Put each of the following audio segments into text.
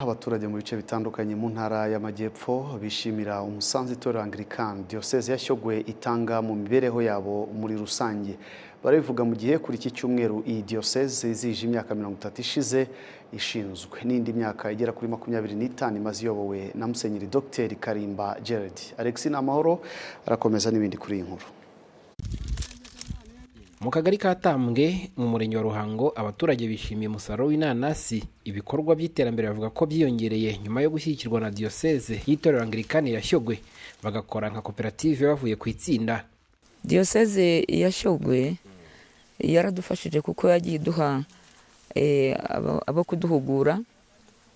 Abaturage mu bice bitandukanye mu Ntara y'Amajyepfo bishimira umusanzu Itorero Anglican Diyoseze ya Shyogwe itanga mu mibereho yabo muri rusange. Barabivuga mu gihe kuri iki cyumweru iyi diyoseze izije imyaka 30 ishize ishinzwe, n'indi myaka igera kuri 25 imaze iyobowe na Musenyeri Dr Karimba Gerard. Alexis Namahoro arakomeza n'ibindi kuri iyi nkuru. Mu kagari ka Tambwe, mu murenge wa Ruhango, abaturage bishimiye umusaruro w'inanasi. Ibikorwa by'iterambere bavuga ko byiyongereye nyuma yo gushyigikirwa na Diyoseze y'Itorero Anglikani ya Shyogwe, bagakora nka koperative bavuye ku itsinda. Diyoseze ya Shyogwe yaradufashije kuko yagiye iduha abo kuduhugura,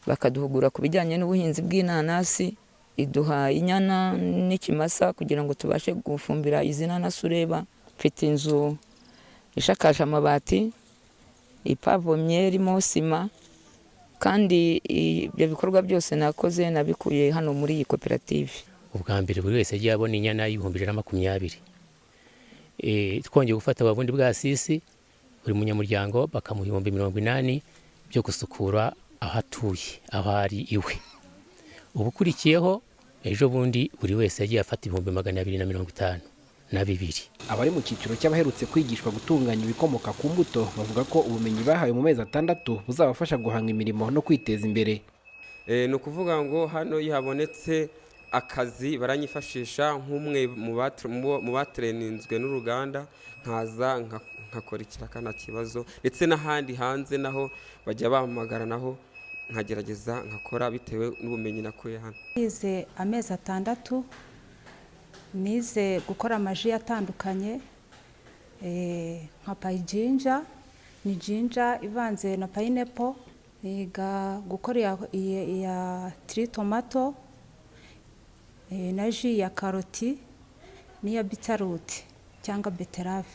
bakaduhugura ku bijyanye n'ubuhinzi bw'inanasi, iduha inyana n'ikimasa kugira ngo tubashe gufumbira izi nanasi ureba. Mfite inzu ishakaje amabati, ipavomye, irimo sima, kandi ibyo bikorwa byose nakoze nabikuye hano muri iyi koperative. Ubwa mbere buri wese yagiye abona inyana y'120,000. Twongeye gufata bundi bwa sisi, buri munyamuryango bakamuha 80,000 byo gusukura aho atuye, aho ari iwe. Ubukurikiyeho ejo bundi buri wese yagiye afata 252,000. Abari mu cyiciro cy'abaherutse kwigishwa gutunganya ibikomoka ku mbuto bavuga ko ubumenyi bahawe mu mezi 6 buzabafasha guhanga imirimo no kwiteza imbere. Ni ukuvuga ngo hano iyo habonetse akazi baranyifashisha nk'umwe mu batereninzwe n'uruganda, nkaza nkakora ikiraka nta kibazo, ndetse n'ahandi hanze naho bajya bampamagara, naho nkagerageza nkakora bitewe n'ubumenyi nakuye hano. Nize amezi 6, nize gukora amaji atandukanye, nka payijinja, ni jinja ivanze na pineapple, niga gukora iya tiritomato, na ji ya karoti n'iya beetroot cyangwa beterave.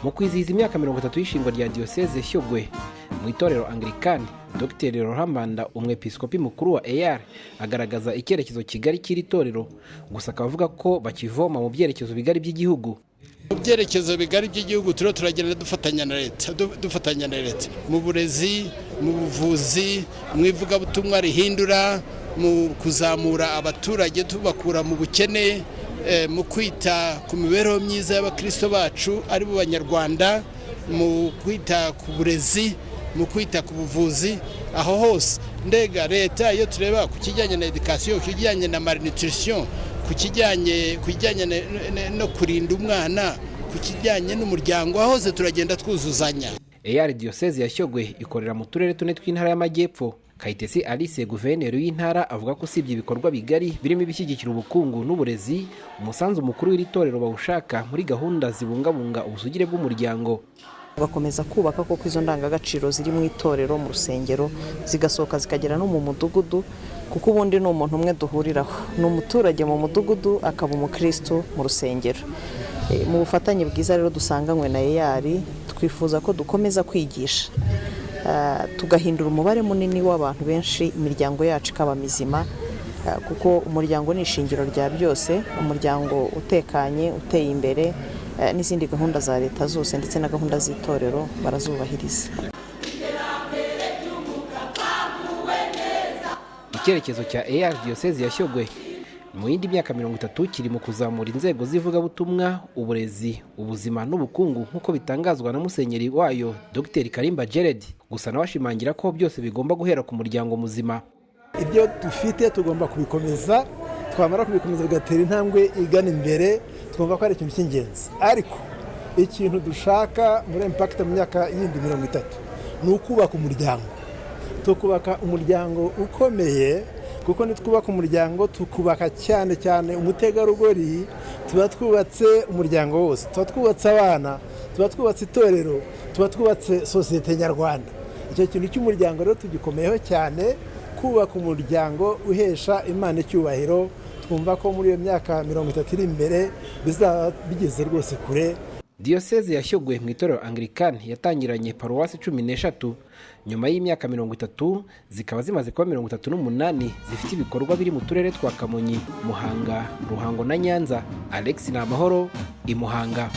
Mu kwizihiza imyaka 30 y'ishingwa rya Diyoseze Shyogwe mu Itorero Anglikani, Dr Ruhambanda, umwepiskopi mukuru wa EAR, agaragaza icyerekezo kigari cy'iri torero, gusa akaba avuga ko bakivoma mu byerekezo bigari by'igihugu. Mu byerekezo bigari by'igihugu turiho turagenda dufatanya na leta, dufatanya na leta mu burezi, mu buvuzi, mu ivugabutumwa rihindura, mu kuzamura abaturage tubakura mu bukene, mu kwita ku mibereho myiza y'abakristo bacu ari bo Banyarwanda, mu kwita ku burezi, mu kwita ku buvuzi, aho hose. Ndega leta iyo tureba ku kijyanye na education, ku kijyanye na malnutrition, ku kijyanye no kurinda umwana, ku kijyanye n'umuryango, aho hose turagenda twuzuzanya. EAR Diyoseze ya Shyogwe ikorera mu turere tune tw'Intara y'Amajyepfo. Kayitesi Alice, guverineri w'intara, avuga ko usibye ibikorwa bigari birimo ibishyigikira ubukungu n'uburezi, umusanzu mukuru w'iri torero bawushaka muri gahunda zibungabunga ubusugire bw'umuryango. Bakomeza kubaka koko izo ndangagaciro ziri mu itorero, mu rusengero, zigasohoka zikagera no mu mudugudu, kuko ubundi ni umuntu umwe duhuriraho, ni umuturage mu mudugudu akaba umukristo mu rusengero. Mu bufatanye bwiza rero dusanganywe na EAR, twifuza ko dukomeza kwigisha, tugahindura umubare munini w'abantu benshi, imiryango yacu ikaba mizima, kuko umuryango ni ishingiro rya byose. Umuryango utekanye, uteye imbere, n'izindi gahunda za leta zose ndetse na gahunda z'itorero barazubahiriza. Icyerekezo cya EAR Diyoseze ya Shyogwe mu yindi myaka 30 kiri mu kuzamura inzego z'ivugabutumwa, uburezi, ubuzima n'ubukungu, nk'uko bitangazwa na musenyeri wayo Dr Karimba Gerard. Gusa nawe ashimangira ko byose bigomba guhera ku muryango muzima. Ibyo dufite tugomba kubikomeza, twamara kubikomeza bigatera intambwe igana imbere, twumva ko ari ikintu cy'ingenzi. Ariko ikintu dushaka muri Impact mu myaka yindi 30 ni ukubaka umuryango, tukubaka umuryango ukomeye, kuko nitwubaka umuryango tukubaka cyane cyane umutegarugori, tuba twubatse umuryango wose, tuba twubatse abana, tuba twubatse itorero, tuba twubatse sosiyete nyarwanda. Icyo kintu cy'umuryango rero tugikomeyeho cyane, kubaka umuryango uhesha Imana icyubahiro. Twumva ko muri iyo myaka 30 iri imbere bizaba bigeze rwose kure. Diyoseze ya Shyogwe mu Itorero Anglikani yatangiranye paruwasi 13, nyuma y'imyaka 30 zikaba zimaze kuba 38, zifite ibikorwa biri mu turere twa Kamonyi, Muhanga, Ruhango na Nyanza. Alex Namahoro, i Muhanga.